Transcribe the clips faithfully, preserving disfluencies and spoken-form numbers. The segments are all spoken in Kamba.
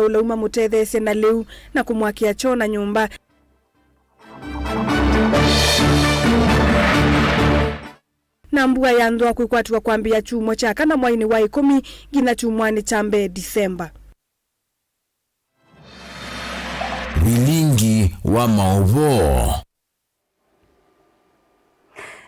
ũla ũmamũtetheesye na lĩu na kũmwakĩa kyoo na nyũmba. Na mbua ya nthũa kwĩkwatw'a kwambĩĩa kyumwa kya kana mwainĩ wa ĩkũmi nginya kyumwanĩ kya mbee Disemba. Vilingi wa maũvoo.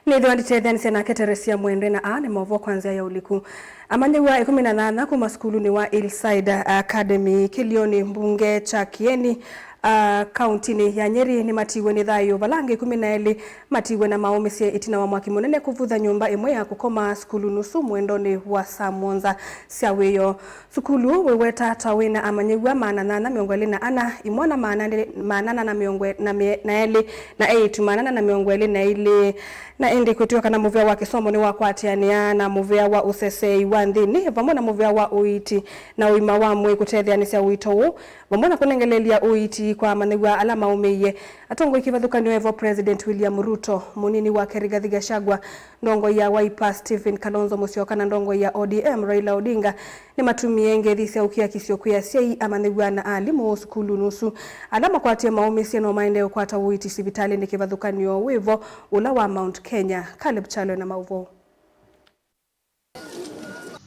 Nĩthĩwa nditetheanĩsya nake Teresia Mwende, na aa nĩ maũvoo kwa nzĩa ya ũliku. Amanyĩw'a ĩkũmi na nyanya kuma sukulunĩ wa Hillside Academy kĩlĩonĩ mbunge kya Kieni, a, kauntinĩ ya Nyeri nĩmatiiwe nĩ thayũ, vala angĩ ĩkũmi na elĩ matiiwe na maũmĩsye ĩtina wa mwaki mũnene kũvutha nyũmba ĩmwe ya kũkoma sukulu nusu mwendonĩ wa saa mũonza sya wĩoo. Sukulu wĩweta ta wĩna amanyĩw'a maana nyanya mĩongo ĩlĩ na ana, imwana maana elĩ, maana ana na mĩongo na mĩ-, na elĩ, na eĩtu maana ana na mĩongo ĩlĩ na ilĩ. Na ĩndĩ kwĩtw'ĩka kana mũvĩa wa kĩsomo nĩwakwatĩanĩa na mũvĩa wa ũseseei wa nthĩnĩ vamwe na mũvĩa wa ũiiti na ũima wa mwĩĩ kũtetheanĩsya ũito ũũ, vamwe na kũnengelelya ũiiti kwa amanyĩw'a ala maũmĩie. Atongoi kĩvathũkany'o evo President William Ruto, mũnini wake Rigathi Gachagua, ndongoi ya Wiper Stephen Kalonzo Musyoka na ndongoi ya O D M Raila Odinga nĩmatumie ngethi sya ũkiakisyo kwĩ asyai, amanyĩw'a na alimũ sukulu nusu. Ala makwatie maũmĩsye no maendee ũkwata ũiiti sivitalĩnĩ kĩvathũkany'o wĩvo ũla wa Mount Kenya. Caleb Kyalo na maũvoo.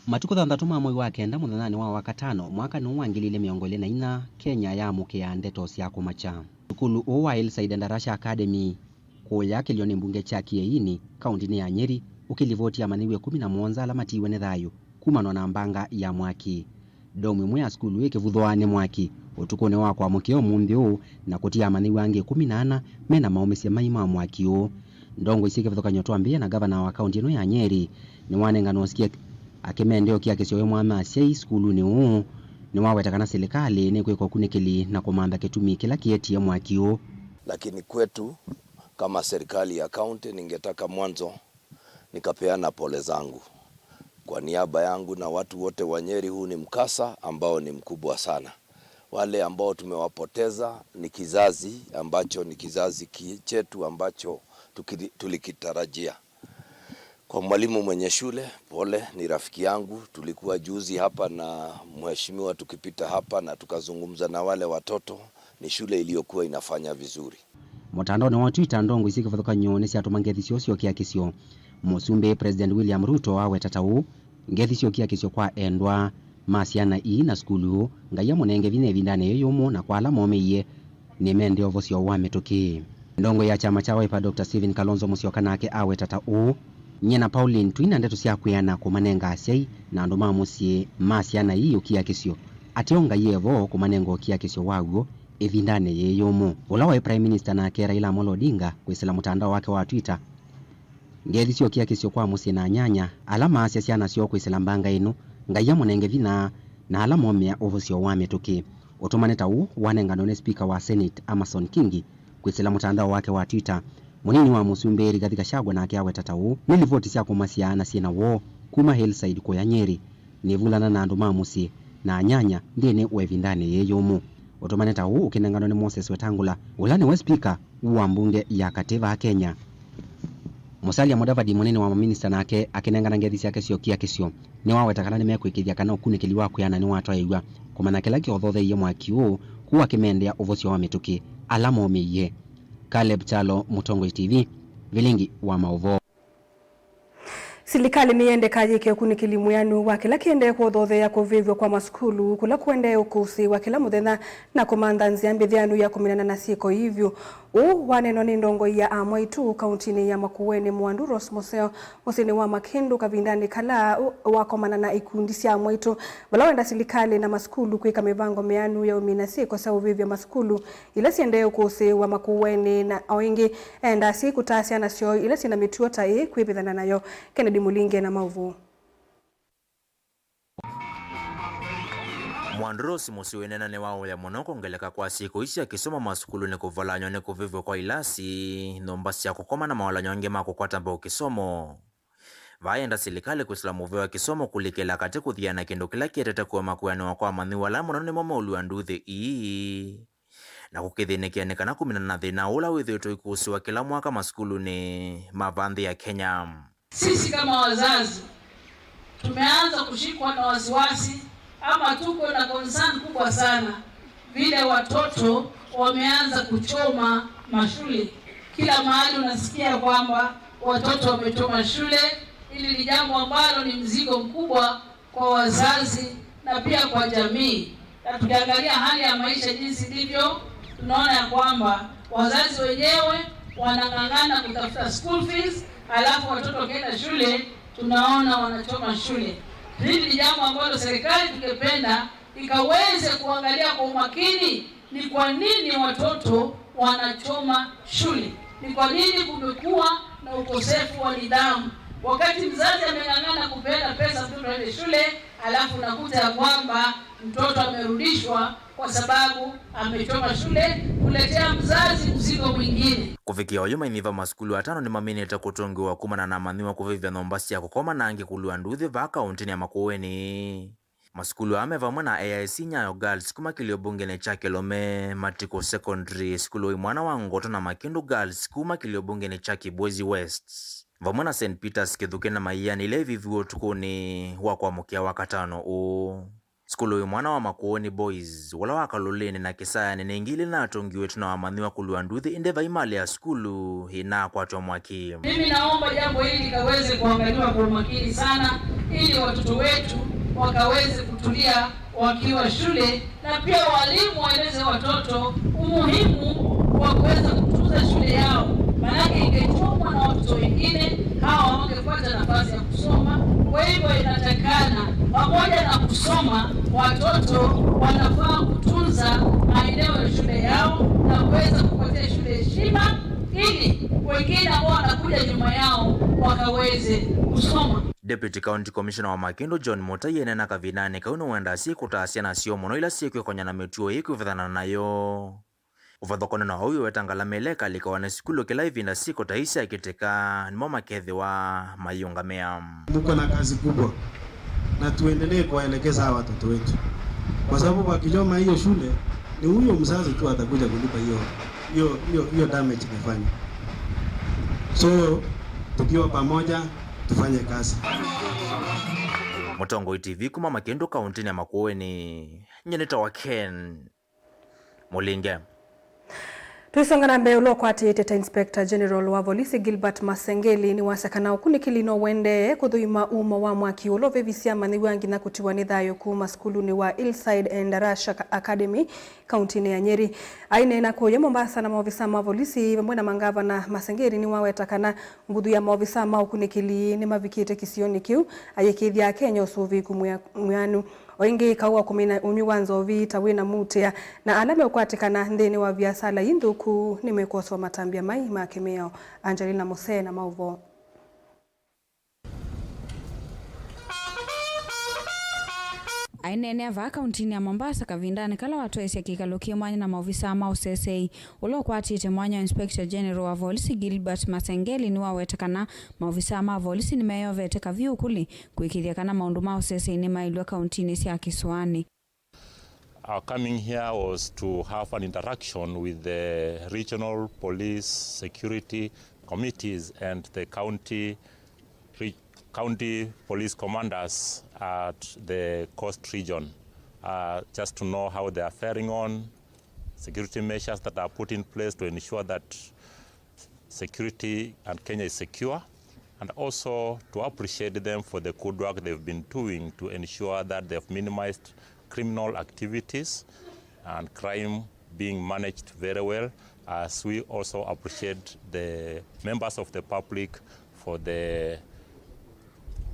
Matukũ thanthatũ ma mwei wa kenda, mũthenyanĩ wa Wakatano, mwakanĩ ũũ wa ngili ilĩ mĩongo ĩlĩ na inya, Kenya yaamũkĩa ndeto sya kũmakya. Sukulu ũũ wa Hillside Darasha Academy, kũya kĩlĩonĩ mbunge kya Kieini, kauntinĩ ya Nyeri, ũkĩlivoti amanyĩw'a ĩkũmi na mũonza ala matiiwe nĩ thayũ kumanwa na mbanga ya mwaki. Ndomu ĩmwe ya sukulu ĩkĩvuthwa nĩ mwaki ũtukũnĩ wa kwamũkĩa ũmũnthĩ ũũ, na kũtia amanyĩw'a angĩ ĩkũmi na ana me na maũmĩsye mai ma mwaki ũũ. Ndongoi syĩ kĩvathũkany'o twambĩĩa na ngavana wa kaunti ĩno ya Nyeri nĩwanenganwa ũsike akĩmendea ũkiakĩsyo wĩ mwanya asyai sukulunĩ ũũ. Nĩwaweta kana silikalĩ nĩkwĩka ũkunĩkĩli na kũmantha kĩtumi kĩla kĩetie mwaki ũũ. Lakini kwetu kama serikali ya kaunti, ningetaka mwanzo nikapeana pole zangu kwa niaba yangu na watu wote wa Nyeri. Huu ni mkasa ambao ni mkubwa sana. Wale ambao tumewapoteza ni kizazi ambacho ni kizazi ki-, chetu ambacho tukili-, tulikitarajia. Kwa mwalimu mwenye shule, pole, ni rafiki yangu. Tulikuwa juzi hapa na mheshimiwa tukipita hapa na tukazungumza na wale watoto. Ni shule iliyokuwa inafanya vizuri. Mũtandaonĩ wa Twitter, ndongoi syĩ kĩvathũkany'o nĩsyatũma ngethi syoo sya ũkiakĩsyo. Mũsumbĩ President William Ruto aweta ta ũũ ngethi sya ũkiakĩsyo kwa endwa ma syana ii na sukulu, Ngai amũnenge vinya ĩvindanĩ yĩĩ yũmũ, na kwa ala momĩie nĩmendee ũvosyo wa mĩtũkĩ. Ndongoi ya kyama kya Wiper Doctor Stephen Kalonzo Musyoka nake aweta ta ũũ, nyie na Pauline twĩ na ndeto sya kwĩana kũmanenga asyai na andũ ma mũsyĩ ma syana ii ũkiakĩsyo. Ateo Ngai e vo kũmanenga ũkiakĩsyo wa w'o ĩvindanĩ yĩĩ yũmũ. Ũla waĩ Prime Minister nake Raila Amolo Odinga kwĩsĩla mũtandao wake wa Twitter, ngethi sya ũkiakĩsyo kwa mũsyĩ na anyanya ala maasya syana syoo kwĩsĩla mbanga ĩno, Ngai amũnenge vinya, na ala momĩa ũvosyo wa mĩtũkĩ. Ũtũmani ta ũũ wanenganwe nĩ Speaker wa Senate Amason Kingi kwĩsĩla mũtandao wake wa Twitter. Mũnini wa mũsumbĩ Rigathi Gachagua nake aweta ta ũũ, nĩ livoti sya kũmasya na syĩ na woo kuma Hillside kũya Nyeri nĩvulana na andũ ma mũsyĩ na anyanya nthĩnĩ wa ĩvindanĩ yĩĩ yũmũ. Ũtũmani ta ũũ ũkĩnenganwa nĩ Moses Wetangula, ũla nĩwe spika wa mbunge ya katĩ vaa Kenya. Musalia Mudavadi, mũnini wa maminista, nake akĩnengana ngethi syake sya ũkiakĩsyo, nĩwaweta kana nĩmekwĩkĩĩthya kana ũkunĩkĩli wa kwĩana nĩwatwaĩw'a, kũmanya kĩla kĩothotheie mwaki ũũ, kũu akĩmendea ũvosyo wa mĩtũkĩ ala momĩie. Caleb Kyalo, Mũtongoi T V, vilingi wa maũvoo. Silikalĩ nĩyendeka yĩke ũkunĩkĩli mwĩanu wa kĩla kĩendee kũthothea kũvĩvw'a kwa masukulu kũla kũendee ũkũsĩĩwa kĩla mũthenya na kũmantha nzĩa mbĩthĩanu ya kũminana na syĩko ii vyũ. Ũu wanenwa nĩ ndongoi ya amwaitũ kauntinĩ ya Makueni, Mwandu Rose Museo, mũsyĩnĩ wa Makĩndũ kavindanĩ kala wakomana na ikundi sya amwaitũ vala wenda silikalĩ na masukulu kwĩka mĩvango mĩanu ya ũmina syĩko sya ũvĩvya masukulu ila syendee ũkũsĩĩwa Makueni, na o ĩngĩ enda asyai kũtaa syana syoo ila syĩ na mĩtuo ta ĩĩ kwĩvĩthana nayo. Kennedy Mũlinge na maũvoo. Mwandu Rose Museo wĩneena nĩwaũya mũno kwongeleka kwa syĩko ii sya kĩsomo masukulunĩ kũvalanywa nĩ kũvĩvw'a kwa ilasi, nyũmba sya kũkoma na mawalany'o angĩ ma kũkwata mbau kĩsomo. Vaa enda silikalĩ kwĩsĩla mũvĩa wa kĩsomo kũlikĩla katĩ kũthiana na kĩndũ kĩla kĩetete kũema kwĩanĩwa kwa amanyĩw'a ala mũno nĩmo maũlw'a nduthĩ ii, na kũkĩthĩnĩkĩa nĩ kana kũminana na thĩna ũla wĩthĩĩtwe ũikũsĩwa kĩla mwaka masukulunĩ ma vaa nthĩ ya Kenya. Sisi kama wazazi tumeanza kushikwa na wasiwasi Ama tuko na concern kubwa sana vile watoto wameanza kuchoma mashule. Kila mahali unasikia kwamba watoto wamechoma shule. Hili ni jambo ambalo ni mzigo mkubwa kwa wazazi na pia kwa jamii. Na tukiangalia hali ya maisha jinsi ilivyo, tunaona ya kwamba wazazi wenyewe wanang'ang'ana kutafuta school fees, alafu watoto wakienda shule tunaona wanachoma shule. Hili ni jambo ambalo serikali tungependa ikaweze kuangalia kwa umakini, ni kwa nini watoto wanachoma shule, ni kwa nini kumekuwa na ukosefu wa nidhamu. Wakati mzazi ameng'ang'ana kupeleka pesa mtoto aende shule, alafu unakuta ya kwamba mtoto amerudishwa kwa sababu amechoma shule, kuletea mzazi mzigo mwingine. Kũvikĩa oyu, mainyiva masukulu atano nĩmaminĩte kũtũngĩwa kumana na amanyĩw'a kũvĩvya nyũmba sya kũkoma na angĩ kũlua nduthi vaa kaũntĩnĩ ya Makueni. Masukulu aa me vamwe na A I C Nyayo Girls kuma kĩlio mbungenĩ kya Kĩlũme, Matiko Secondary, sukulu wa imwana wa Ngoto na Makindu Girls kuma kĩlio mbungenĩ kya Kibwezi West, vamwe na Saint Peters Kĩthukĩ na Maianĩ ila iviviwe ũtukũnĩ wa kwamũkĩa Wakatano ũũ. Sukulu wa imwana wa Makueni Boys, ũla wa Kaloleni na Kĩsayanĩ nĩ ĩngĩ ila inatũngiwe ĩtina wa amanyĩw'a kũlua nduthi, ĩndĩ vai malĩ ya sukulu ĩnakwatwa mwaki. Mimi naomba jambo hili likaweze kuangaliwa kwa umakini sana, ili watoto wetu wakaweze kutulia wakiwa shule, na pia walimu waeleze watoto umuhimu wa kuweza kutunza shule yao, maanake ingechomwa na watoto wengine, hawa hawangepata nafasi ya kusoma. Kwa hivyo, inatakana pamoja na kusoma, watoto wanafaa kutunza maeneo ya shule yao na kuweza kupatia shule heshima, ili wengine ambao wanakuja nyuma yao wakaweze kusoma. Deputy County Commissioner wa Makindu John Mutai eneena kavindanĩ kau nĩwendaa syĩkũtaa syana syoo mũno ila syĩkwĩkonya na mĩtuo ĩĩ kwĩvathana nayo. Ũvathũkany'o na ũu, wĩweta ngalama ila ikalikawa nĩ sukulu kĩla ĩvinda syĩkũta ii syakĩtĩka nĩmo makethĩwa mayĩũngamĩa. Mko na kazi kubwa na tuendelee kuwaelekeza hawa watoto wetu, kwa sababu wakichoma hiyo shule ni huyo mzazi tu atakuja kulipa hiyo hiyo hiyo hiyo damage imefanywa. So tukiwa pamoja tufanye kazi. Mũtongoi T V kuma Makindu kaũntĩnĩ ya Makueni, nyie nĩtawa Ken Mũlinge. Tũisonga na mbee, ũla ũkwatĩĩte ta Inspector General wa volisi Gilbert Masengeli nĩwasya kana ũkunĩkĩli no ũendee kũthũima umo wa mwaki ũla ũvĩvisye amanyĩw'a nginya kũtiwa nĩ thayũ kuma sukulunĩ wa Hillside and Rush Academy kauntinĩ ya Nyeri. Aineena kũya Mombasa na maovisa ma volisi vamwe na mangavana, Masengeli nĩwaweta kana nguthu ya maovisa ma ũkunĩkĩli nĩmavikĩte kĩsionĩ kĩu ayĩkĩĩthya Akenya ũsũvĩĩku mwĩa-, mwĩanu. O ĩngĩ, kau wa kũmina ũnywi wa nzovi ta wĩna muutĩa, na ala meũkwatĩkana nthĩnĩ wa viasala ii nthũku nĩmekwoswa matambya mai ma kĩmĩao. Angelina Musee na maũvoo. Aineenea vaa kauntinĩ ya Mombasa kavindanĩ kala watwaĩsya kĩkalo kĩ mwanya na maovisaa ma ũseseĩ, ũla ũkwatĩte mwanya wa Inspector General wa volisi Gilbert Masengeli nĩwaweta kana maovisaa ma volisi nĩmeyovete kavyũ ũkũlĩ kũĩkĩĩthya kana maũndũ ma ũseseĩ nĩmaĩlw'a kauntinĩ sya kĩsũanĩ. Our coming here was to have an interaction with the regional police security committees and the county, re-, county police commanders at the coast region, uh, just to know how they are faring on, security measures that are put in place to ensure that security and Kenya is secure, and also to appreciate them for the good work they've been doing to ensure that they've minimized criminal activities and crime being managed very well, as we also appreciate the members of the public for the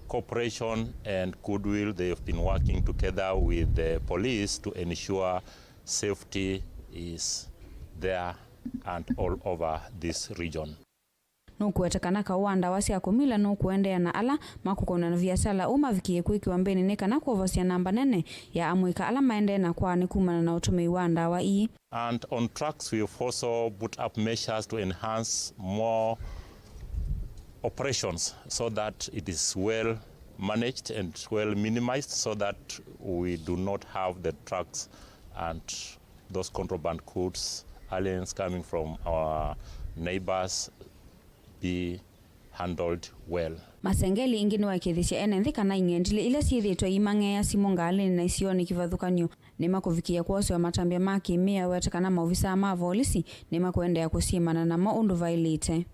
cooperation and goodwill. They've been working together with the police to ensure safety is there and all over this region. Nũkũweta kana kaũ wa ndawa sya kũmila nũkũendeea na ala makũkonwa na viasala ũũ mavikĩe kwĩkĩwa mbĩnĩ nĩ kana kwovosya namba nene ya amũika ala maendee na kwaanĩ kumana na ũtũmĩi wa ndawa ii. And on trucks, we've also put up measures to enhance more operations so that it is well managed and well minimized so that we do not have the trucks and those contraband goods, aliens coming from our neighbors, be handled well. Masengeli ĩngĩ nĩwaĩkĩĩthĩsye ene nthĩ kana ing'endilĩ ila syĩthĩĩtwe iimang'eea simũ ngalĩnĩ na isionĩ kĩvathũkany'o nĩmakũvikĩĩa kwosewa matambya ma kĩ-mĩao ete kana maovisaa ma volisi nĩmakũendeea kũsyĩmana namo ũndũ vaĩlĩte.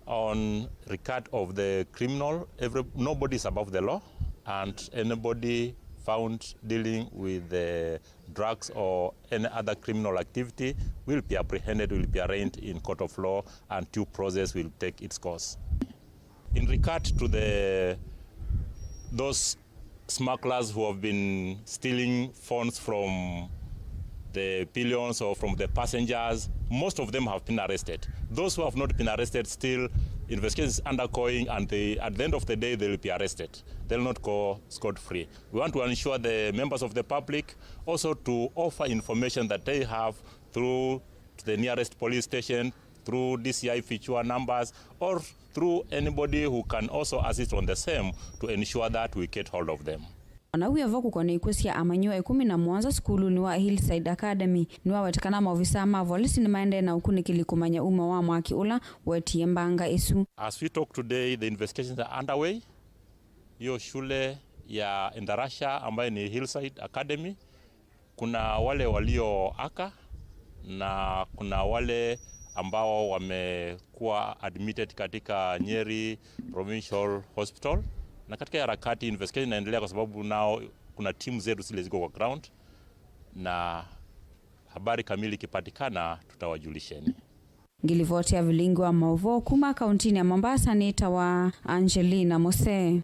On regard of the criminal, every, nobody is above the law, and anybody found dealing with the drugs or any other criminal activity will be apprehended, will be arraigned in court of law, and due process will take its course. In regard to the, those smugglers who have been stealing phones from the pillions or from the passengers, most of them have been arrested. Those who have not been arrested, still investigation is undergoing, and they, at the end of the day, they will be arrested. They will not go scot-free. We want to ensure the members of the public also to offer information that they have through to the nearest police station, through D C I Fichua numbers, or through anybody who can also assist on the same to ensure that we get hold of them. O na wĩ o vo kũkonea ikw'ũ sya amanyĩw'a ĩkũmi na mũonza sukulunĩ wa Hillside Academy, nĩwaweta kana maovisaa ma volisi nĩmaendee na ũkunĩkĩli kũmanya uma wa mwaki ũla wetie mbanga ĩsu. As we talk today, the investigations are underway. Hiyo shule ya Indarasha ambayo ni Hillside Academy, kuna wale walioaka na kuna wale ambao wamekuwa admitted katika Nyeri Provincial Hospital, na katika hiyo harakati investigation inaendelea, kwa sababu nao kuna timu zetu zile ziko kwa ground, na habari kamili ikipatikana tutawajulisheni. Ngĩlivoti ya vilingi wa maũvoo kuma kauntinĩ ya Mombasa nĩtawa Angelina Mose.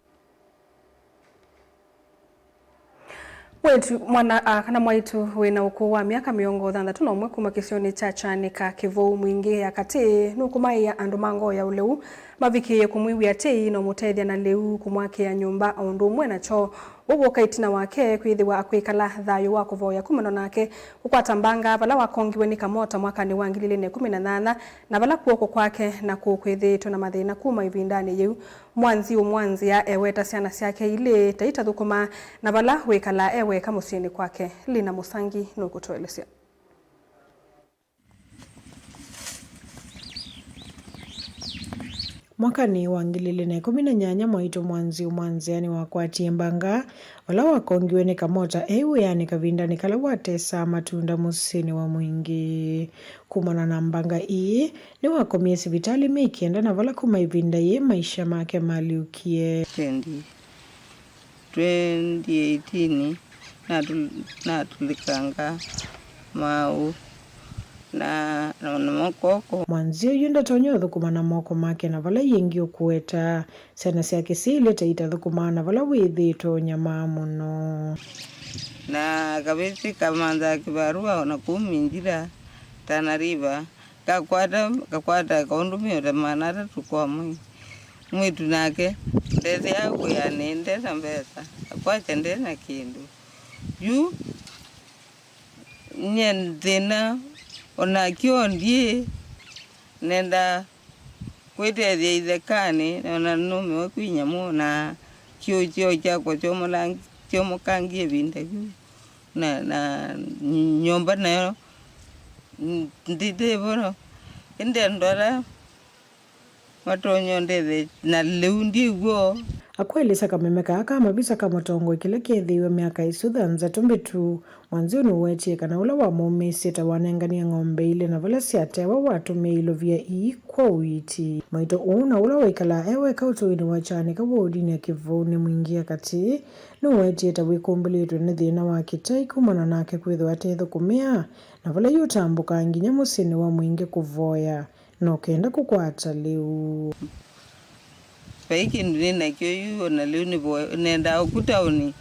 Mwĩĩtu, mwana, a, kana mwaitũ wĩ na ũkũũ wa myaka mĩongo thanthatũ na ũmwe kuma kĩsionĩ kya Kyanika Kĩvũu Mwingĩ ya Katĩ nũkũmaĩĩa andũ ma ngoo ya ũleu mavikĩĩe kũmwĩw'ĩa tei na ũmũtethya na lĩu, kũmwakĩa nyũmba o ũndũ ũmwe na kyoo. Ũu wũka ĩtina wake kwĩthĩwa akwĩkala thayũ wa kũvoya kumana nake kũkwata mbanga vala wakongiwe nĩ kamota mwakanĩ wa ngili ilĩ na ĩkũmi na nyanya, na vala kw'oko kwake naku kwĩthĩĩtwe na mathĩna kuma ĩvindanĩ yĩu. Mwanziu Mwanzĩa eweta syana syake ilĩ ta itathũkũmaa na vala wĩkalaa e weka mũsyĩnĩ kwake. Lina Mũsangi nũkũtũelesya. Mwakanĩ wa ngili ilĩ na ĩkũmi na nyanya, mwaitũ Mwanziu Mwanzĩa nĩwakwatie mbanga vala wakongiwe nĩ kamota e wĩanĩ kavindanĩ kala watesaa matunda mũsyĩnĩ wa Mwingĩ. Kumana na mbanga ii, nĩwakomie sivitalĩ myei kenda na vala kuma ĩvinda yĩĩ maisha make malyũkie. Twenty, twenty eighteen, natu-, natulĩkanga maũ na, na, na moko. Mwanzĩa ũyũ ndatonya ũthũkũma na moko make na vala yĩngĩ ũkũweta syana syake syĩ ilĩ ta itathũkũmaa na vala wĩthĩĩtwe ũnyamaa mũno. Na kavĩsĩ kamanthaa kĩvarũa o na kũu Minjira, Tana River, kakwata, kakwata kaũndũ mĩota maana atatũ kwa mwei. Mwĩĩtu nake ndethĩaa wĩanĩ, nde na mbesa, akwakya nde na kĩndũ. Yu nyie thĩna o na kyoo ndyĩ, nenda kwĩtethya ithekanĩ, o na nũmĩwe kwĩ nyamũ, na kyũũ kyoo kyakwa kyomolangi-, kyomokangie ĩvinda yu, na, na nyũmba nayo ndĩtĩ vo, ĩndĩ andũ ala matonya ũndethya na lĩu ndyĩ w'o. Akwaĩlĩsya kameme kaa ka mavisa kamũtongoi kĩla keethĩiwe myaka ĩsu thanthatũ mbĩtu. Mwanzĩu nĩwetie kana ũla wamũmĩisye ta wanenganie ng'ombe ilĩ na vala syatewa watũmĩie ilovia ii kwa ũiiti. Mwaitũ ũũ na ũla waikalaa e weka ũtũinĩ wa Kyanika wodinĩ ya Kĩvũu nĩ Mwingĩ ya Katĩ, nĩwetie ta wĩkũmbĩlĩtwe nĩ thĩna wa kĩtai kumana nake kwĩthĩwa atethũkũmĩa, na vala yu ũtambũkaa nginya mũsyĩnĩ wa Mwingĩ kũvoya no kenda kũkwata lĩu. Vai kĩndũ nĩ nakyo yu, o na lĩu nĩvo nendaa ũku taoni,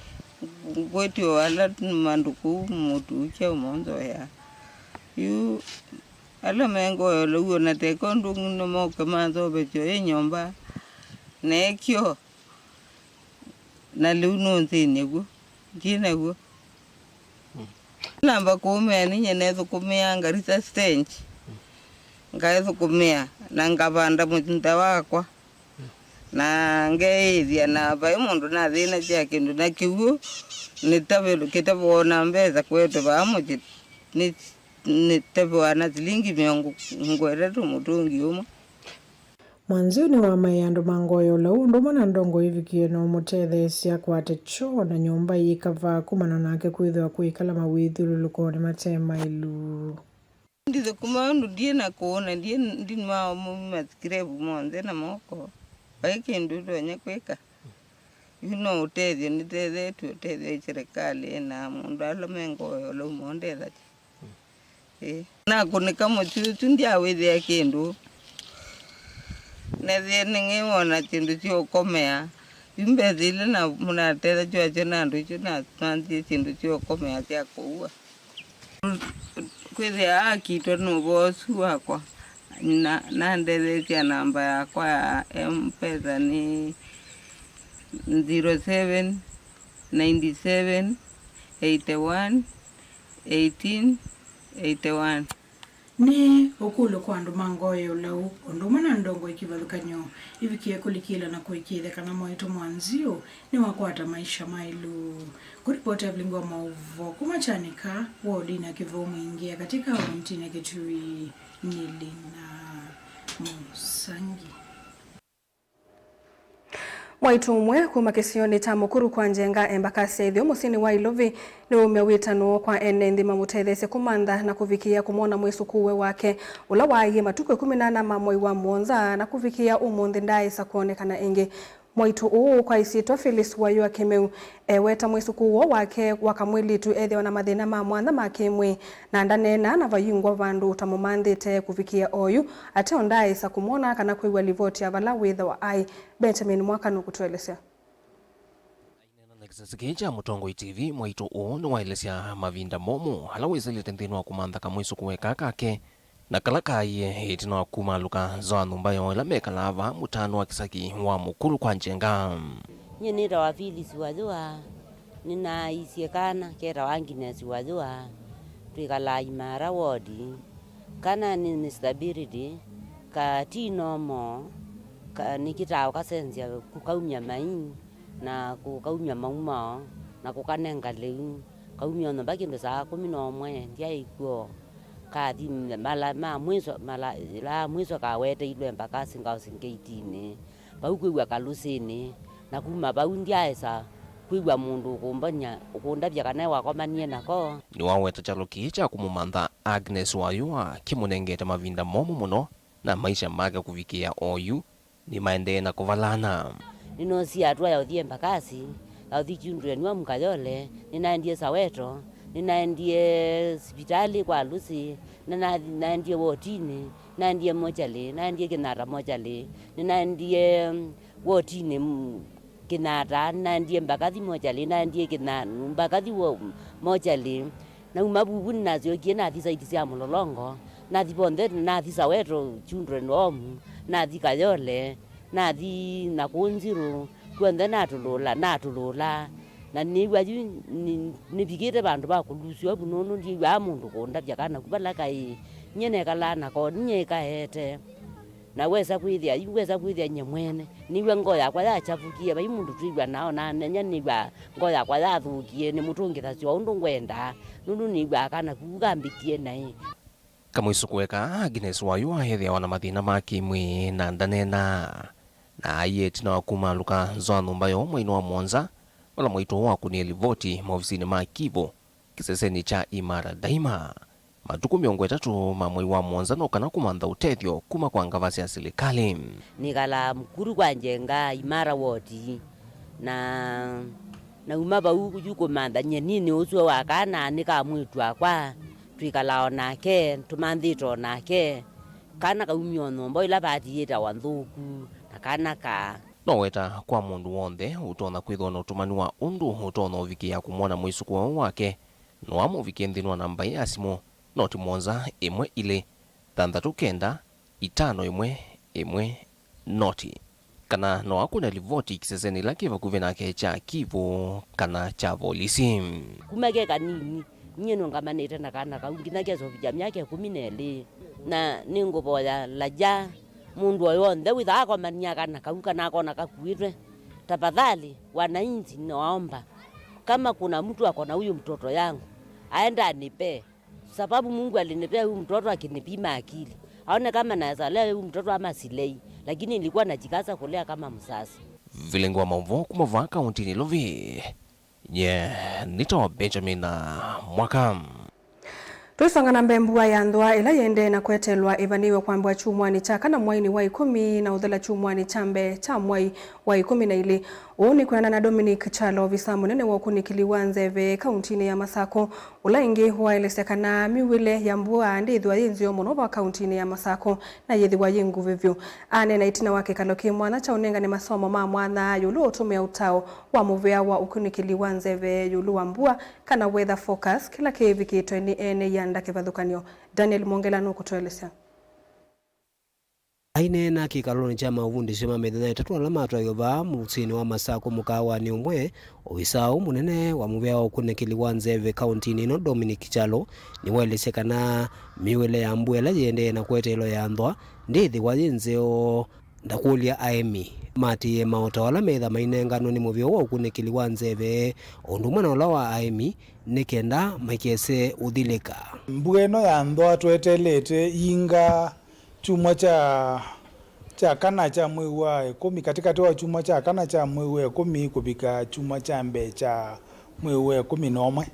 ngwĩtyo ala mandũ kũu mũtu kyaũ monzoea. Yu ala mengoya lĩu, o na teka ũndũ ũngĩ no moke manzovekyo ĩ nyũmba, nekyo na lĩu nũnthĩnye w'o, ndyĩ naw'o. Namba kũũmĩa ninyie neethũkũmĩaa Garissa stage, ngaethũkũmĩa na ngavanda mũthitha wakwa, na ngeĩĩthya, na vai mũndũ nathĩnasya kĩndũ na kĩw'ũ nĩtavĩlũ kĩtavũa na mbesa kũetwe vaa mũsyĩ nĩ, nĩtavũa na silingi mĩongo ĩtatũ mũtũngi ũmwe. Mwanziu nĩwamaĩe andũ ma Ngoya Ũlau ũndũ ũmwe na ndongoi ĩvikie na ũmũtetheesya akwate kyoo na nyũmba yĩ kavaa kumana nake kwĩthĩwa kwĩkala mawĩthyũlũlũkonĩ mate maĩlu. Ndithũkũma ũndũ ndiĩ na kũũ na ndiĩ ndinwaa maskirevu monthe na moko. Vai kĩndũ ndonya kwĩka. Yu no ũtethyo nĩtethetw'e, ũtethyo ĩ serikali na mũndũ ala me Ngoya Ũlau mondethasya. Ĩĩ. Nakũnĩka mũsyĩ ũsu ndyawĩthĩa kĩndũ. Nethĩe nĩng'ĩwona syĩndũ sya ũkomea. Yu mbesa ila na-, natethasya nasyo na andũ isu namanthie syĩndũ sya ũkomea sya kũua. Kwĩthĩa akitwa nĩ ũvoo ũsu wakwa, na nandetheesya namba yakwa ya M-Pesa nĩ zero seven nine seven eight one eighteen eighty one. Nĩ ũkũlyo kwa andũ ma Ngoya Ũlau ũndũ ũmwe na ndongoi kĩvathũkany'o ivikie kũlikĩla na kũĩkĩĩthya kana mwaitũ Mwanziu nĩwakwata maisha maĩlu. Kũripoti Evelyn wa maũvoo kuma Kyanika, wodinĩ ya Kĩvũũ Mwingĩ ya katĩ kaũntinĩ ya Kitui, nĩ Lina Mũsangi. Mwaitũ ũmwe kuma kĩsionĩ kya Mũkuru kwa Njenga, Embakasi ya Ĩtheo mũsyĩnĩ wa Ilovi, nĩwaumya wĩtano kwa ene nthĩ mamũtetheesye kũmantha na kũvikĩĩa kũmwona mwĩsũkũũe wake, ũla waaie matukũ ĩkũmi na ana ma mwei wa mũonza na kũvikĩĩa ũmũnthĩ ndaaĩsa kwonekana ĩngĩ. Mwaitũ ũũ kwa ĩsyĩtwa Phyllis Wayũa Kĩmeu eweta mwĩsũkũũo wake wa kamwĩlĩtu ethĩawa na mathĩna ma mwanya ma kĩ-mwĩĩ, na ndaneenaa na vayungwa vandũ ũtamũmanthĩte kũvikĩĩa oyu, ateo ndaaĩsa kũmwona kana kwĩw'a livoti ya vala wĩthĩawa aĩ. Benjamin Mwaka nũkũtũelesya. Aineena na kĩsese kĩĩ kya Mũtongoi T V, mwaitũ ũũ nĩwaelesya mavinda momũ ala wĩsĩlĩte nthĩnĩ wa kũmantha kamwĩsũkũũe kaa kake, na kala kaaie ĩtina wa kumaalũka nza wa nyũmba yoo ĩla mekalaa vaa mũtaanĩ wa kĩsaki wa Mũkuru kwa Njenga. Nyie nĩtawa Phyllis Wayũa, nĩnaaisye kana ketawa Agnes Wayũa, twĩkalaa Imara ward. Kana nĩ, nĩ stability, ka ti normal, ka nĩkĩtaa ũkasenzya kũkaumya mai, na kũkaumya maumao, na kũkanenga lĩu. Kaumya o nyũmba kĩndũ saa kũmi na ũmwe, ndyaĩ kw'o. Kathi mala ma mwĩso, mala, ĩla ya mwĩso kaweteilwe Embakasi Girls' Gate-inĩ. Vau kwĩw'a Kalũsĩnĩ, na kuma vau ndyaaĩsa kwĩw'a mũndũ ũkũmbany'a, ũkũndavya kana wakomanie nako. Nĩwaweta kyalo kĩĩ kya kũmũmantha Agnes Wayũa kĩmũnengete mavinda momũ mũno, na maisha make kũvikĩĩa oyu nĩmaendee na kũvalana. Nĩnoosie atũa ya ũthi Embakasi, ya ũthi Children Home Kayole, nĩnaendie Soweto, nĩnaendie sivitalĩ kwa Lucy, nĩnathi-, naendie wotinĩ, naendie mochari, naendie Kĩnata mochari, nĩnaendie, mm, wotinĩ, mm, Kĩnata, nĩnaendie Mbakathi mochari, naendie Kĩna-, Mbakathi wo-, mochari. Nauma vuvu nĩnasyokie nathi saiti sya Mũlolongo, nathi vonthe, nathi Soweto Children Home, nathi Kayole, nathi na kũu Nzirũ, kw'onthe natũlũla, natũlũla. Na nĩw'a yu nĩ-, nĩvikĩte vandũ va kũlusya ũvu nũndũ ndyĩw'aa mũndũ kũndavya kana ku vala kaĩ. Nyie nekalaa nako, nyie ĩkaete. Na wesa kwĩthĩa, yu wesa kwĩthĩa nyie mwene nĩw'a ngoo yakwa yachafũkie, vai mũndũ twĩw'a nao, na nenya nĩw'a ngoo yakwa yathũkie, nĩmũtũngĩthasya o ũndũ ngwendaa, nũndũ nĩw'aa kana kuu kambĩkie naĩ. Kamwĩsũkũũe kaa, Agnes Wayũa ethĩawa na mathĩna ma kĩ-mwĩĩ na ndaneenaa, na aiee ĩtina wa kumaalũka nza wa nyũmba yoo mweinĩ wa mũonza, vala mwaitũ ũũ wakũnie livoti maovisinĩ ma Kivu, kĩsesenĩ kya Imara Daima. Matukũ mĩongo ĩtatũ ma mwei wa mũonza no kana kũmantha ũtethyo kuma kwa ngavasi ya silikalĩ. Nĩkalaa Mũkuru kwa Njenga, Imara ward, na nauma vau yu kũmantha nyie nini ũsu wa kana nĩ ka mwĩĩtu wakwa, twĩkalaa o nake, tũmanthĩte o nake. Kana kaumya o nyũmba ĩla vati yĩtawa nthũku, na kana kaa. No weta kwa mũndũ w'onthe ũtonya kwĩthĩwa na ũtũmani wa ũndũ ũtonya ũvikĩĩa kũmwona mwĩsũkũũe wake, no amũvikĩe nthĩnĩ wa namba ĩĩ ya simũ, noti mũonza ĩmwe ilĩ, thanthatũ kenda, itano ĩmwe ĩmwe, noti. Kana no akũne livoti kĩsesenĩ ĩla kĩ vakuvĩ nake kya Kivu kana kya volisi. Kuma ke kanini, nyie nũngamanĩte na kana kau nginya kesovikya myaka ĩkũmi na ĩlĩ. Na nĩngũvoya laja mũndũ o w'onthe wĩthaa akomania kana kau kana akona kakuĩtwe, tafadhali, wananchi, naomba, kama kuna mtu ako na huyu mtoto yangu, aende anipee. Sababu Mungu alinipea huyu mtoto akinipima akili. Aone kama naweza lea huyu mtoto ama silei. lakini nilikuwa najikaza kulea kama mzazi. Vilingi wa maũvoo kuma vaa kaũntĩnĩ Nairobi, nye nĩtawa Benjamin Mwaka. Twĩsonga na mbee, mbua ya nthũa ĩla yĩendee na kwetelwa ĩvanĩĩwe kwambĩwa kyumwanĩ kya kana mwainĩ wa ĩkũmi na ũthela kyumwanĩ kya mbee kya mwai wa ĩkũmi na ilĩ. Ũu nĩ kwĩanana na Dominic Kyalo, ovisa mũnene wa ũkunĩkĩli wa nzeve kaũntĩnĩ ya Masakũ, ũla ĩngĩ waelesya kana mĩuĩle ya mbua ndĩĩthĩwa yĩ nzeo mũno vaa kaũntĩnĩ ya Masakũ na yĩthĩwa yĩ nguvĩ vyũ. Aneena ĩtina wa kĩkalo kĩ mwanya kya ũnengani masomo ma mwanya ĩũlũ wa ũtũmĩa ũtao wa mũvea wa ũkunĩkĩli wa nzeve ĩũlũ wa mbua kana weather forecast, kĩla kĩĩvikĩtwe nĩ ene ianda kĩvathũkany'o. Daniel Mwongela nũkũtũelesya. Aineena kĩkalonĩ kya mavundĩsyo ma mĩthenya ĩtatũ ala matwaĩwe vaa mũsyĩnĩ wa Masakũ mũkaawanĩ ũmwe, ovisa ũũ mũnene wa mũvea wa ũkunĩkĩli wa nzeve kaũntĩnĩ ĩno, Dominic Kyalo, nĩwaelesya kana mĩuĩle ya mbua ĩla yĩendee na kweteelwa ya nthũa ndĩĩthĩwa yĩ nzeo. Ndakũlya aemi maatĩĩe maũtao ala meĩtha mainenganwe nĩ mũvea wa ũkunĩkĩli wa nzeve, o ũndũ ũmwe na ũla wa aemi, nĩ kenda maikese ũthilĩka. Mbua ĩno ya nthũa tweteelete iinga kyumwa kya, kya kana kya mwei wa ĩkũmi, katĩkatĩ wa kyumwa kya kana kya mwei wa ĩkũmi kũvika kyumwa kya mbee kya mwei wa ĩkũmi na ũmwe.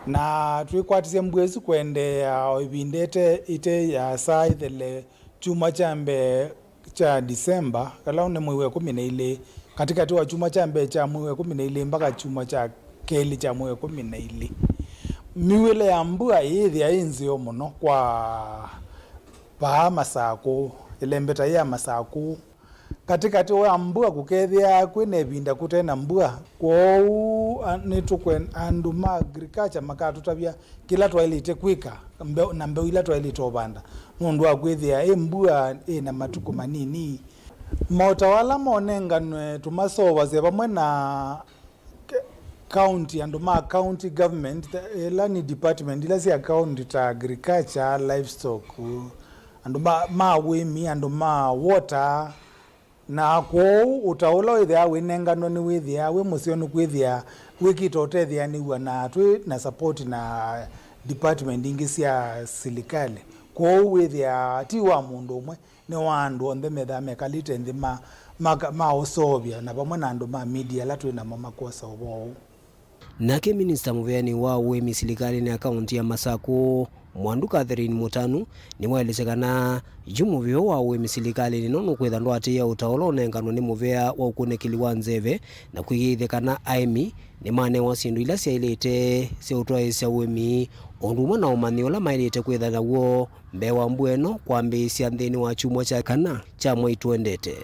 Na twĩkwatisye mbua ĩsu kũendeea o ĩvinda ĩte, ĩte ya saa ĩthele kyumwa kya mbee kya Disemba, vala nĩ mwei wa ĩkũmi na ilĩ, katĩkatĩ wa kyumwa kya mbee kya mwei wa ĩkũmi na ilĩ mpaka kyumwa kya kelĩ kya mwei wa ĩkũmi na ilĩ. Mĩuĩle ya mbua yĩĩthĩa yĩ nzeo mũno kwa vaa Masakũ, ĩlembeta yĩ ya Masakũ. Katĩkatĩ wa mbua kũkethĩaa kwĩ na ĩvinda kũte na mbua, kwoou a-, nĩtũkwen-, andũ ma agriculture makatũtavya kĩla twaĩlĩte kwĩka, mbeũ, na mbeũ ila twaĩlĩte ũvanda, nũndũ wa kwĩthĩa ĩ mbua ĩ na matukũ manini. Maũtao ala monenganwe tũmaseũvasya vamwe na k-, county, andũ ma county government, ĩla nĩ department ila sya county ta agriculture, livestock, andũ ma, ma ũĩmi, andũ ma water, na kwoou ũtao ũla wĩthĩawa wĩnenganwe nĩwĩthĩawa wĩ mũseo, nĩkwĩthĩa wĩkĩte ũtethĩanĩw'a na twĩ na support na department ingĩ sya silikalĩ. Kwoou wĩthĩaa ti wa mũndũ ũmwe, nĩ wa andũ onthe methaa mekalĩte nthĩ ma, ma, maũseũvya na vamwe na andũ ma media ala twĩ namo makwosa ũvoo ũũ. Nake minista mũveani wa ũĩmi silikalĩnĩ ya kaũntĩ ya Masakũ, Mwandu Catherine Mũtanu, nĩwaelesya kana yu mũvea wa ũĩmi silikalĩnĩ ĩno nũkwĩtha ndwaatĩĩa ũtao ũla ũnenganwe nĩ mũvea wa ũkunĩkĩli wa nzeve, na kũĩkĩĩthya kana aĩmi nĩmanewa syĩndũ ila syaĩlĩte sya ũtwaĩĩsya ũĩmi, o ũndũ ũmwe na ũmanyi ũla maĩlĩte kwĩtha naw'o mbee wa mbua ĩno kwambĩĩsya nthĩnĩ wa kyumwa kya kana kya mwei tũendete.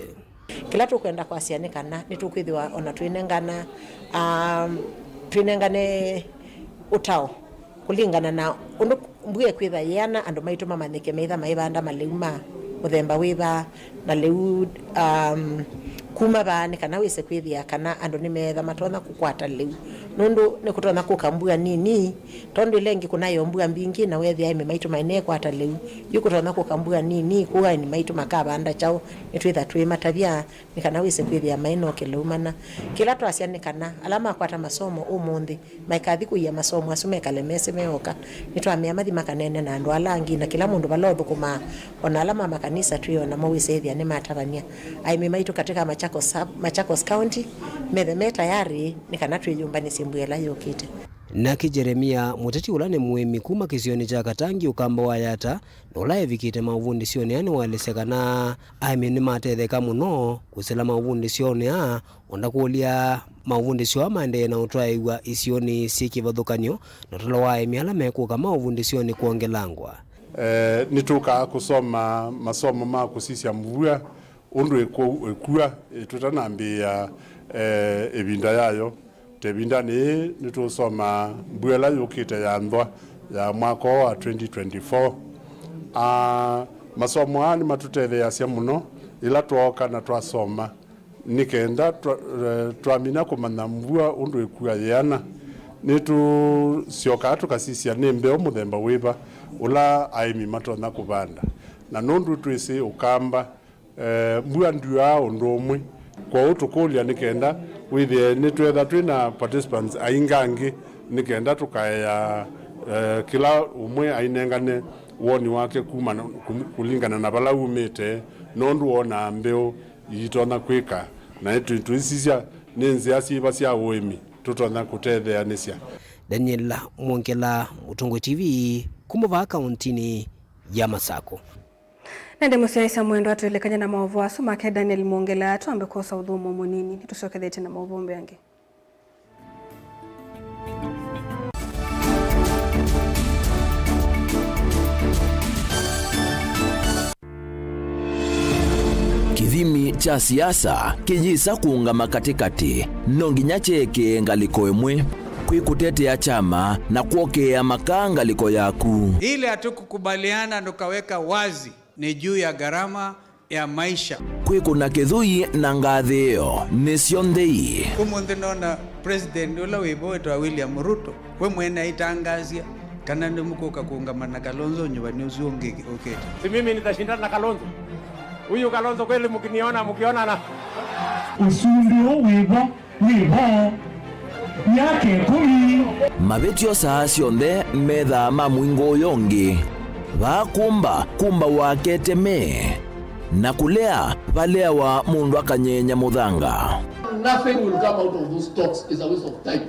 Kĩla tũkwenda kwasya nĩ kana nĩtũkwĩthĩwa o na twĩnengana, um, twĩnengane ũtao kũlingana na ũndũ mbua ĩkwĩtha yĩana, andũ maitũ mamanyĩke meĩtha maivanda malĩu ma mũthemba wĩva, na lĩu, um, kuma vaa nĩ kana wĩse kwĩthĩa kana andũ nĩmeetha matonya kũkwata lĩu, nũndũ nĩkũtonya kũka mbua nini, tondũ ĩla ĩngĩ kũnaĩ o mbua mbingĩ na weethĩa aĩmi maitũ maineekwata lĩu. Yu kũtonya kũka mbua nini, kwoou aĩmi maitũ makavanda kyaũ? Nĩtwĩtha twĩmatavya nĩ kana wĩse kwĩthĩa mai na ũkĩlĩu mana. Kĩla twasya nĩ kana ala makwata masomo ũmũnthĩ maikathi kũia masomo asu mekale mesĩ meoka. Nĩtwamea mathi makaneene na andũ ala angĩ na kĩla mũndũ vala ũthũkũmaa, o na ala ma makanisa twĩ o namo wĩse ĩthĩa nĩmatavany'a. Aĩmi maitũ katĩ ka Machakos, Machakos County methe me tayarĩ nĩ kana twĩyũmbanĩsye mbua ĩla yũkĩte. Nake Jeremia, mũteti ũla nĩ mũĩmi kuma kĩsionĩ kya Katangi, ũkamba wa Yata, na ũla evikĩte maũvundĩsyonĩ aa nĩwaelesya kana aĩmi nĩmatetheka mũno kũsĩla maũvundĩsyonĩ aa, o ndakũlya maũvundĩsyo aa maendee na ũtwaĩw'a isionĩ syĩ kĩvathũkany'o na ũtalo wa aĩmi ala mekũka maũvundĩsyonĩ kwongelangwa. Eh, nĩtũkaa kũsoma masomo ma kũsisya mbua ũndũ ĩkũ-, ĩkua, ĩ, tũtanambĩĩa, eh, ĩvinda yayo. Ta ĩvindanĩ yĩĩ nĩtũũsoma mbua ĩla yũkĩte ya nthwa ya mwaka ũũ wa twenty twenty-four. Ah, masomo aa nĩmatũtetheeasya mũno ĩla twooka na twasoma, nĩ kenda twa-, eh, twamina kũmanya mbua ũndũ ĩkua yĩana, nĩtũsyokaa tũkasisya nĩ mbeũ mũthemba wĩva ũla aĩmi matonya kũvanda. Na nũndũ twĩsĩ ũkamba, eh, mbua ndyuaa ũndũ ũmwe. Kwoou tũkũlya nĩ kenda wĩthĩe nĩtwetha twĩ na participants aingangĩ nĩ kenda tũkaea, eh, kĩla ũmwe ainengane woni wake kuma na, kum-, kũlingana na vala umĩte, Nũndũ wonaa mbeũ iitonya kwĩka, na tũ-, tũisisya nĩ nzĩa syĩva sya ũĩmi tũtonya kũtetheanĩsya. Daniel Mwongela, Mũtongoi T V, kuma vaa kauntinĩ ya Masako. Na ĩndĩ mũsyaĩĩsya mwendwa, twĩlĩkany'a na maũvoo asu make Daniel Mwongela, twambe kwosa ũthũmũo mũnini, nĩtũsyokethetye na maũvoo mbeange. Kĩthimi kya siasa kĩyĩsa kũũngama katĩkatĩ, no nginya kyeekĩe ngalĩko ĩmwe, kwĩ kũtetea kyama na kwokeea makaa ngalĩko yaku. Ile hatukukubaliana tukaweka wazi ni juu ya gharama ya maisha. Kwĩkũna kĩthũi na ngathĩĩo nĩ syonthe ii. Ũmũnthĩ nona president ũla wĩ vo wĩtawa William Ruto, we mwene aitangaasya kana nĩmũkũka kũũngama na Kalonzo nyuvani ũsu ũngĩ ũkĩte. Si mimi nitashindana na Kalonzo? Huyu Kalonzo kweli mkiniona, mkionana. Ũsumbĩ ũũ wĩ vo wĩ vo myaka ĩkũmi. Mavĩtyo saa syonthe methaa ma mũingo ũyũ ũngĩ. Vaa kũmba, kũmbawa keteme, na kũlea valeawa mũndũ akanyeenya mũthanga. Nothing will come out of those talks is a waste of time.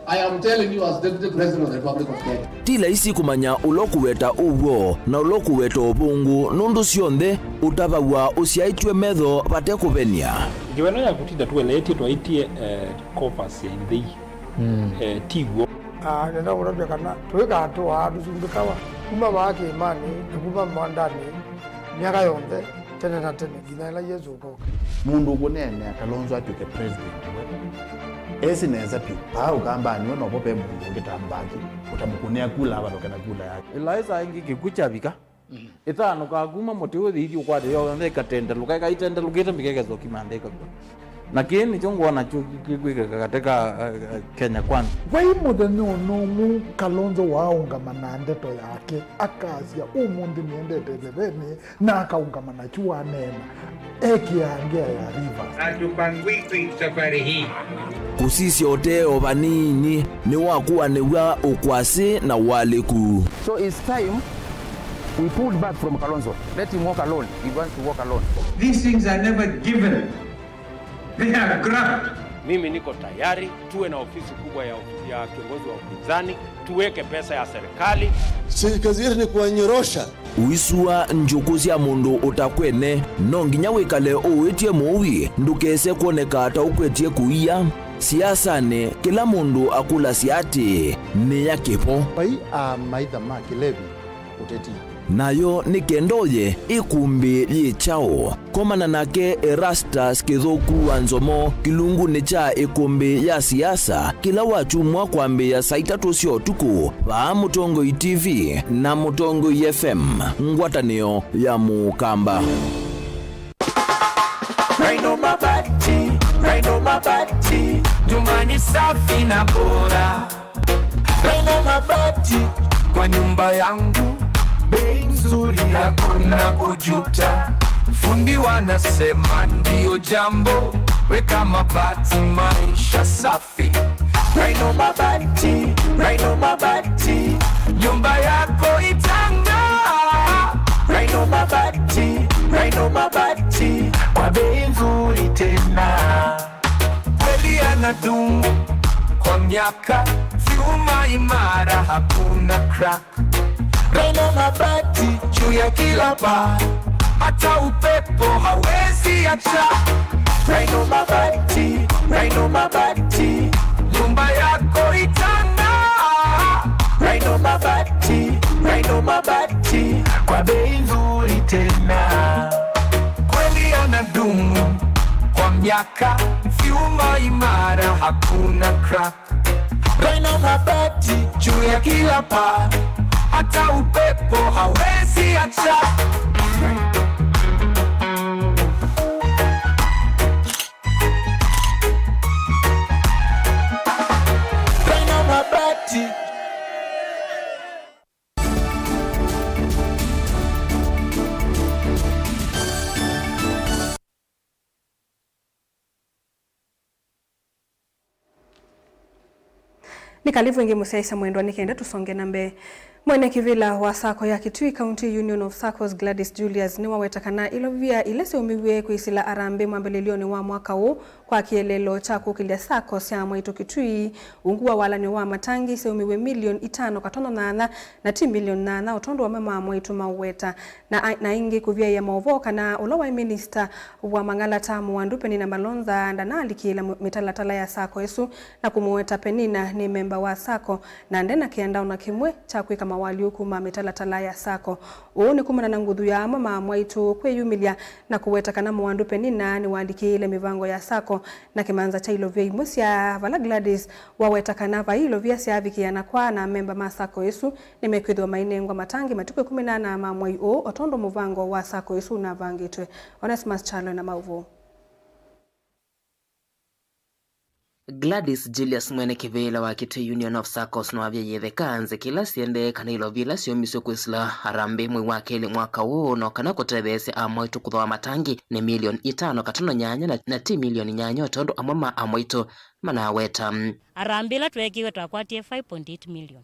I am telling you as Deputy President of the Republic of Kenya. Ti laisi kũmanya ũla ũkũweta ũw'o na ũla ũkũweta ũvũngũ, nũndũ syonthe ũtavaw'a ũsyaĩtw'e metho vate kũvenia. Ngewa ĩno ya kũtinda tũeleetye twaĩtye, eh, coffers ya nthĩ ii, mm, eh, ti w'o. Ah, nenda kũtavya kana tũikatũaa tũsumbĩkawa kuma vaa kĩĩmanĩ na kuma mwandanĩ myaka yonthe, tene na tene, nginya ĩla Yesũ ũkoka. Mũndũ ũkũneenea Kalonzo atw'ĩke president we, esi nesa vyũ. Paa Ũkambanĩ we novo ve mũndũ ũngĩ ta Mbaki ũtamũkũnĩa kula avalũke na kula yake. Ĩlaĩsa ĩngĩ kĩkw'ũ kyavika, ĩtanũkaa kuma mũtĩ ũyũ ĩthi ũkwate yonthe ĩkatendelũka, ĩkaitendelũkĩte mbika ĩkesa ũkimantha ĩkakw'a. Na kĩĩ nĩkyo ngwona kyu kĩkwĩkĩka katĩ ka, eh, eh, Kenya Kwanza. Vai mũthenya ona ũmwe Kalonzo waaũngama na ndeto yake, akasya, "Ũmũnthĩ nĩendete ĩtheveni," na akaũngama nakyu waneena, ekĩaa ngea ya Rivers. Hatupangwikwi safari hii. Kũsisya ũtee o vanini nĩwakuanĩw'a ũkwasĩ na ũalĩku. So it's time we pulled back from Kalonzo. Let him walk alone. He wants to walk alone. These things are never given. They are grabbed. Mimi niko tayari tuwe na ofisi kubwa ya, ya kiongozi wa upinzani, tuweke pesa ya serikali. Si kazi yetu ni kuwanyorosha. Ũisua njũkũ sya mũndũ ũtakwene, no nginya wĩkale ũwĩtye mũui ndũkese kwoneka ta ũkwetye kũia. Siasanĩ, kĩla mũndũ akũlasya atĩĩ, "Nĩ ya kĩvo." Vai a maitha ma kĩlevi ũteti. Nayo nĩ kenda ũye ĩkũmbĩ yĩ kyaũ? Komana nake Erastus Kĩthũku wa Nzomo kĩlungunĩ kya ĩkũmbĩ ya siasa kĩla wakyumwa kwambĩĩa saa itatũ sya ũtukũ vaa Mũtongoi T V na Mũtongoi F M, ngwatanĩo ya Mũkamba. Rhino Mabati, Rhino Mabati, nyumba ni safi na bora. Rhino Mabati kwa nyumba yangu, bei nzuri, hakuna kujuta. Fundi wanasema ndio jambo, weka mabati, maisha safi. Rhino Mabati, Rhino Mabati, nyumba yako itang'aa. Rhino Mabati, Rhino Mabati, kwa bei nzuri tena. Kweli anadumu kwa miaka, vyuma imara, hakuna crack. Rhino Mabati juu ya kila paa, hata upepo hawezi acha. Rhino Mabati, Rhino Mabati, nyumba yako itang'aa. Rhino Mabati, Rhino Mabati, kwa bei nzuri tena. Kweli anadumu kwa miaka, vyuma imara, hakuna crack. Rhino Mabati juu ya kila paa, hata upepo hawezi acha. Rhino Mabati. Nĩ kalivu ĩngĩ mũsyaĩĩsya mwendwa nĩ kenda tũsonge na mbee. Mwene kĩvĩla wa sacco ya Kitui County Union of Saccos, Gladys Julius, nĩwaweta kana ilovia ila syaumiw'e kwĩsĩla harambee mwambĩlĩlyonĩ wa mwaka ũũ kwa kĩeleelo kya kũkĩlya sacco sya mwaitũ Kitui ungu wa walany'o wa matangi syaumiw'e milioni itano katono nyanya, na ti milioni nyanya o tondũ amwe ma mwaitũ maũweta. Na, na ĩngĩ kũvyaĩa maũvoo kana ũla waĩ minista wa mang'alata Mũwandu Penina Malonza ndanaalikĩĩla mũ-, mĩtalatala ya sacco ĩsu, na kũmũweta Penina nĩ memba wa sacco, na ndena kĩanda ona kĩmwe kya kwĩka mawalyũku ma mĩtalatala ya sacco. Ũũ nĩ kumana na nguthu ya amwe ma mwaitũ kwĩyumĩlya na kũweta kana Mũwandu Penina nĩwalikĩĩle mĩvango ya sacco na kĩmanza kya ilovia imwe sya vala Gladys waweta kana vai ilovia syavikĩa na kwa na memba ma sacco ĩsu nĩmekwĩthĩwa mainengwa matangi matukũ ĩkũmi na ana ma mwai ũũ, o tondũ mũvango wa sacco ĩsu ũnavangĩtwe. Onesmus Kyalo na maũvoo. Gladys Julius, mwene kĩvĩla wa Kitui Union of Saccos, nĩwavyaĩĩtheka nzĩ kĩla siendee kana ilovia ila syaumisye kwĩsĩla harambee mwei wa kelĩ mwaka ũũ, no kana kũtetheesya amwaitũ kũthooa matangi nĩ milioni itano katono nyanya na, na ti milioni nyanya o tondũ amwe ma amwaitũ manaweta. Harambee ĩla tweekiwe twakwatie five point eight million.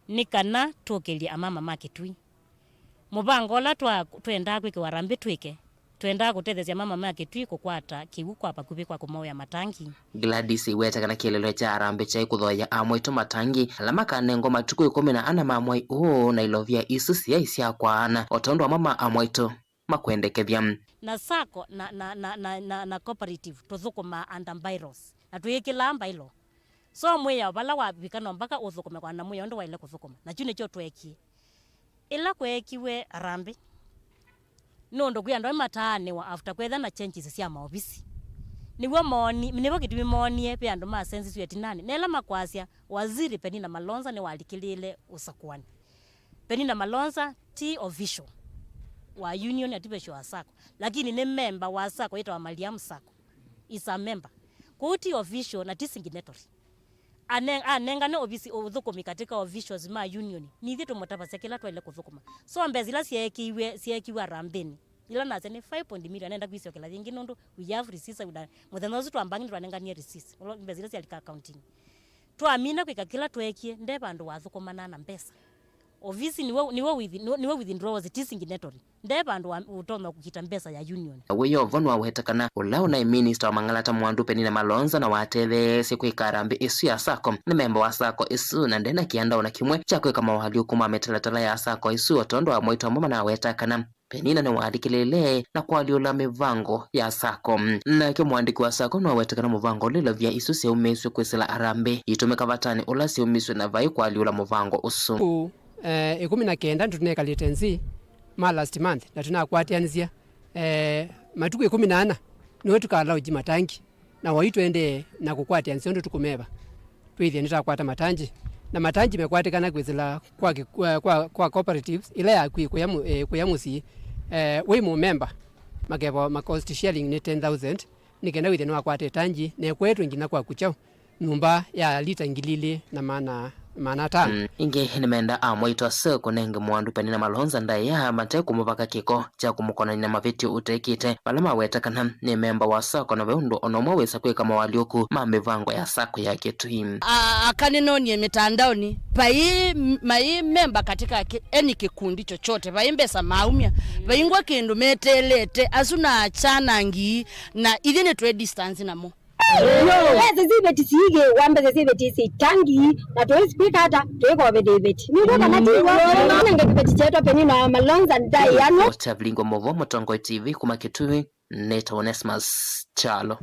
Nĩ kana tũkĩlye amama ma Kitui. Mũvango ũla twa-, twendaa kwĩkĩwa harambee twĩke, twendaa kũtetheesya amama ma Kitui kũkwata kĩw'ũ kwa vakuvĩ kwa kũmoea matangi. Gladys aiweta kana kĩeleelo kya harambee kyaĩ kũthooea amwaitũ matangi ala makanengwa matukũ ĩkũmi na ana ma mwai ũũ, na ilovia isu syaĩ sya kwaana o tondũ amwe ma amwaitũ makwendekethya. Na sacco na, na, na, na, na, na cooperative tũthũkũmaa under bylaws, na twĩkĩlaa bylaw. So mwĩao vala wavika no mpaka ũthũkũme kwa na mwĩao ũndũ waĩle kũthũkũma. Na kyu nĩkyo tweekie. Ĩla kweekiwe harambee, nũndũ kwĩ andũ amwe mataanĩwa after kwetha na changes sya maovisi. Nĩw'o mooni-, nĩvo kĩtumi moonie ve andũ masenzisw'e ĩtinanĩ. Na ĩla makwasya, Waziri Penina Malonza nĩwalikĩlĩĩle ũsakũani. Penina Malonza ti official wa union, ati official wa sacco, lakini nĩ memba wa sacco yĩtawa Mariam Sacco. Is a member. Kwoou ti official na ti signatory. Ane-, anengane ovisi ũthũkũmi katika officials ma union. Nithyĩ tũmũtavasya kĩla twaĩle kũthũkũma. So mbesa ila syeekiwe, syeekiwe harambee-nĩ, ila nasya nĩ five point million, nenda kwisyokela yĩngĩ nũndũ we have receipts, na mũthenya ũsu twambangĩte twanenganie receipts. Ũla mbesa ila syalika akauntinĩ. Twamina kwĩka kĩla tweekie, nde vandũ wathũkũmanaa na mbesa. Ovisi nĩwe, nĩwe withi-, nĩwe withindraws ti signatory. Nde vandũ wa ũtonya kũkita mbesa ya union. Na wĩoo vo nĩwaweta kana ũla ũnaĩ minista wa mang'alata Mwandu Penina Malonza na watetheesye kwĩka harambee ĩsu ya sacco nĩ memba wa sacco ĩsu, na ndena kĩanda ona kĩmwe kya kwĩka mawalyũku ma mĩtalatala ya sacco ĩsu o tondũ amwaitũ amwe manaweta kana Penina nĩwalikĩlĩĩle na kũalyũla mĩvango ya sacco. Nake mũandĩki wa sacco nĩwaweta kana mũvango ũla ilovia isu syaumĩĩsw'e kwĩsĩla harambee itũmĩka vatanĩ ũla syaumisye na vai kũalyũla mũvango ũsu. Kũ, eh, ĩkũmi na kenda nĩtũnekalĩte nzĩ ma last month na tũnakwatĩanĩsya, eh, matukũ ĩkũmi na ana nĩwe tũkalaunji matangi. Na wai tũendee na kũkwatĩanĩsya ũndũ tũkũmeva, twĩthĩe nĩtakwata matanji. Na matanji mekwatĩkana kwĩsĩla kwa kĩ-, kwa, kwa, kwa cooperatives ila yakwĩ kũya mũ-, eh, kũya mũsyĩ, eh, wĩ mũmemba, makeva ma cost sharing nĩ ten thousand, nĩ kenda wĩthĩe nĩwakwata ĩtanji, na ĩkwetwe nginya kwaku kyaũ, nyũmba ya lita ngili ilĩ na maana, maana atano. Mm, ĩngĩ nĩmenda amwaitũ asu kũnenge Mwandu Penina Malonza ndaĩa mate kũmũvaka kĩko kya kũmũkonany'a na mavĩtyo ũtekĩte, vala maweta kana nĩ memba wa sacco na ve ũndũ ona ũmwe wĩsa kwĩka mawalyũku ma mĩvango ya sacco ya Kĩtui. A-, aka nĩnonie mĩtandaoni, vai, vai memba katika ki-, any kĩkundi chochote, vai mbesa maumya, vai ngwa kĩndũ meteelete, asu na akyanangi, na ithyĩ nĩtwĩ distance namo. Mbesa sya iveti siigĩwa, mbesa sya iveti isi itangi, na tũĩsĩ kwĩka ata, tũĩkovethya iveti. Nĩw'o kana ti w'o, nenge kĩveti kyeetwa Penina Malonza ndaĩanwa. Ũtavilingwa mũvo Mũtongoi T V kuma Kitui, nĩtawa Onesmus Kyalo.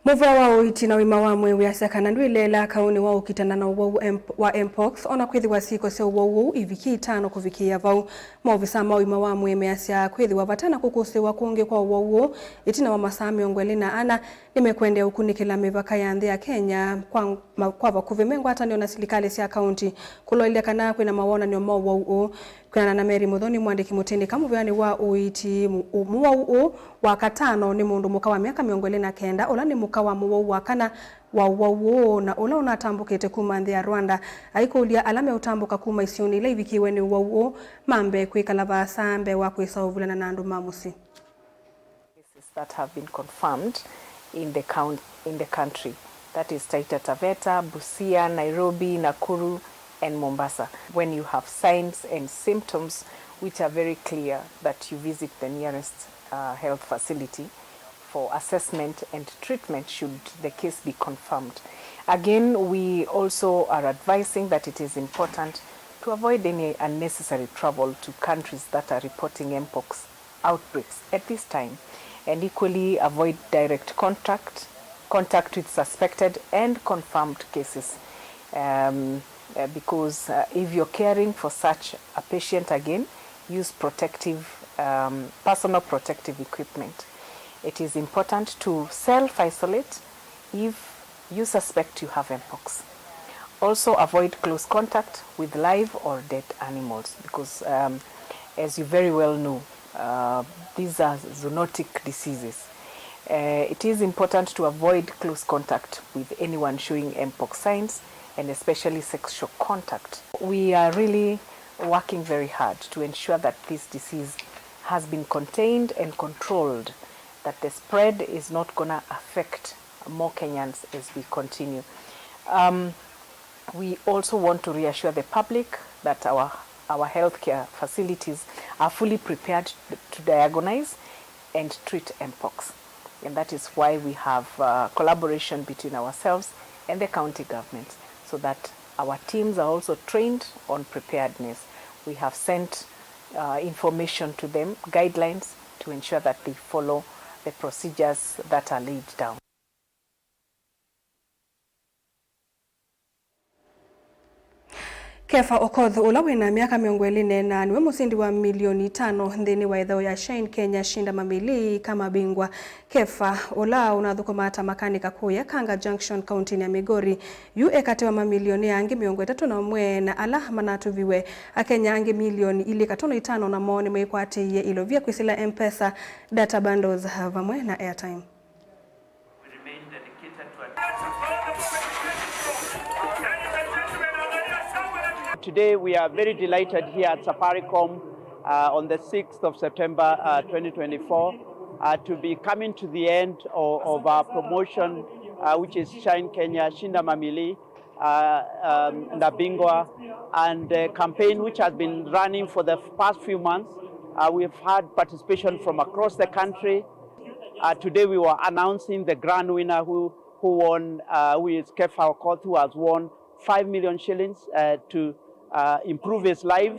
Mũvea wa ũiiti na ũima wa mwĩĩ wĩasya kana ndwĩleelaa kaũnĩ wa ũkitana na ũwau wa mpox, ona kwĩthĩwa syĩko sya ũwau ũu ivikĩe itano kũvikĩĩa vau. Maovisa ma ũima wa mwĩĩ measya kwĩthĩwa vate na kũkũsĩĩwa kũngĩ kwa ũwau ũũ, ĩtina wa masaa mĩongo ĩlĩ na ana, nĩmekũendeea ũkunĩkĩla mĩvaka ya nthĩ ya Kenya kwa, ma, kwa vakuvĩ me ngwatanĩo na silikalĩ sya kaunti kũloelya kana kwĩna mawonany'o ma ũwau ũũ. Kwĩanana na Mary Mũthoni, mũandĩki mũtindĩka mũveanĩ wa ũiiti, mũ-, ũ-, mũwau ũũ wa katano nĩ mũndũ mũka wa myaka mĩongo ĩlĩ na kenda, ũla nĩ mũka wa mũwau wa kana wa ũwau ũũ, na ũla ũnatambũkĩte kuma nthĩ ya Rwanda, aikũlya ala meũtambũka kuma isionĩ ila ivikĩwe nĩ ũwau ũũ mambe kwĩkala vaasa mbee wa kwĩsa ũvulana na andũ ma mũsyĩ. Cases that have been confirmed in the coun-, in the country. That is Taita Taveta, Busia, Nairobi, Nakuru, and Mombasa. When you have signs and symptoms which are very clear, that you visit the nearest, uh, health facility for assessment and treatment should the case be confirmed. Again, we also are advising that it is important to avoid any unnecessary travel to countries that are reporting mpox outbreaks at this time, and equally avoid direct contact, contact with suspected and confirmed cases. Um, uh, because, uh, if you're caring for such a patient again, use protective, um, personal protective equipment. It is important to self-isolate if you suspect you have mpox. Also, avoid close contact with live or dead animals because, um, as you very well know, uh, these are zoonotic diseases. Uh, it is important to avoid close contact with anyone showing mpox signs, and especially sexual contact. We are really working very hard to ensure that this disease has been contained and controlled, that the spread is not gonna affect more Kenyans as we continue. Um, we also want to reassure the public that our, our healthcare facilities are fully prepared to diagnose and treat mpox. And that is why we have, uh, collaboration between ourselves and the county government, so that our teams are also trained on preparedness. We have sent, uh, information to them, guidelines, to ensure that they follow the procedures that are laid down. Kefa Okoth, ũla wĩ na myaka mĩongo ĩlĩ na ĩna, nĩwe mũsindi wa milioni itano nthĩnĩ wa ĩthaũ ya Shine Kenya Shinda Mamili Kama Bingwa. Kefa, ũla ũnathũkũmaa ta makanika kũya Kanga Junction, kauntinĩ ya Migori, yu e katĩ wa mamilioni angĩ mĩongo ĩtatũ na ũmwe na ala manatũviwe. Akenya angĩ milioni ilĩ katono itano namo nĩmekwatĩie ilovia kwĩsĩla M-Pesa, data bundles, vamwe na airtime. Today, we are very delighted here at Safaricom, uh, on the sixth of September, uh, twenty twenty-four, uh, to be coming to the end of, of our promotion, uh, which is Shine Kenya, Shinda Mamili, uh, um, Nabingwa, and a campaign which has been running for the past few months. Uh, we've had participation from across the country. Uh, today we were announcing the grand winner who, who won, uh, who is Kefa Okoth, who has won five million shillings, uh, to, uh, improve his life,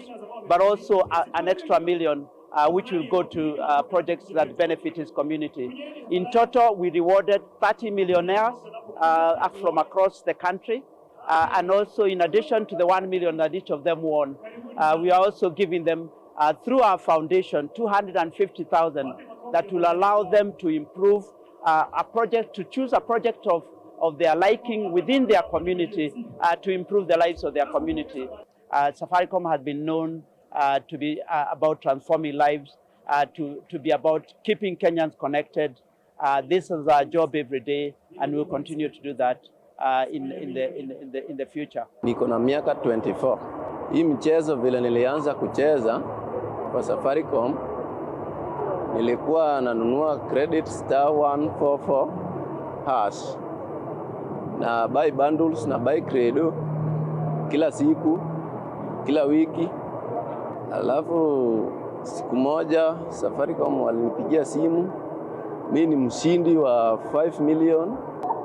but also a, an extra million, uh, which will go to, uh, projects that benefit his community. In total, we rewarded thirty millionaires, uh, from across the country. Uh, and also, in addition to the one million that each of them won, uh, we are also giving them, uh, through our foundation, two hundred and fifty thousand that will allow them to improve, uh, a project, to choose a project of, of their liking within their community, uh, to improve the lives of their community. Uh, Safaricom has been known, uh, to be, uh, about transforming lives, uh, to, to be about keeping Kenyans connected, Uh, this is our job every day, and we'll continue to do that, uh, in, in the, in, in the, in the future. Niko na miaka twenty-four. Hii mchezo vile nilianza kucheza kwa Safaricom, nilikuwa nanunua credit star one four four hash, na buy bundles na buy credo kila siku, kila wiki. Alafu siku moja Safaricom walinipigia simu, mi ni mshindi wa five million.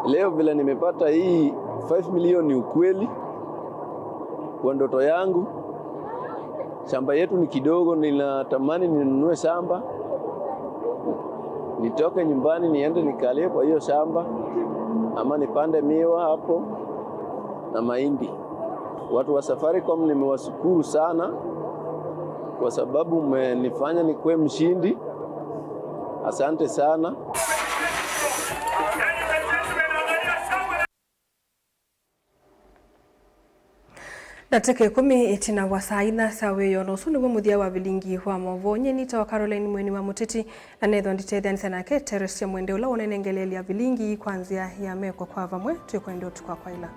Leo vile nimepata hii five million ni ukweli kwa ndoto yangu. Shamba yetu ni kidogo, ninatamani ninunue shamba, nitoke nyumbani niende nikalie kwa hiyo shamba, ama nipande miwa hapo na mahindi. Watu wa Safaricom nimewashukuru sana kwa sababu mmenifanya nikuwe mshindi. Asante sana. Ndatĩka ĩkũmi ĩtina wa saa inya sya wĩoo, na ũsu nĩw'o mũthya wa vilingi wa maũvoo. Nyie nĩtawa Caroline Mweni wa Mũtĩti, na nethwa nditetheanĩsya nake Teresia Mwende, ũla ũnenengeleelya vilingi kwa nzĩa ya meko kwa vamwe. Twĩkwendea ũtukũ wa kwaĩla.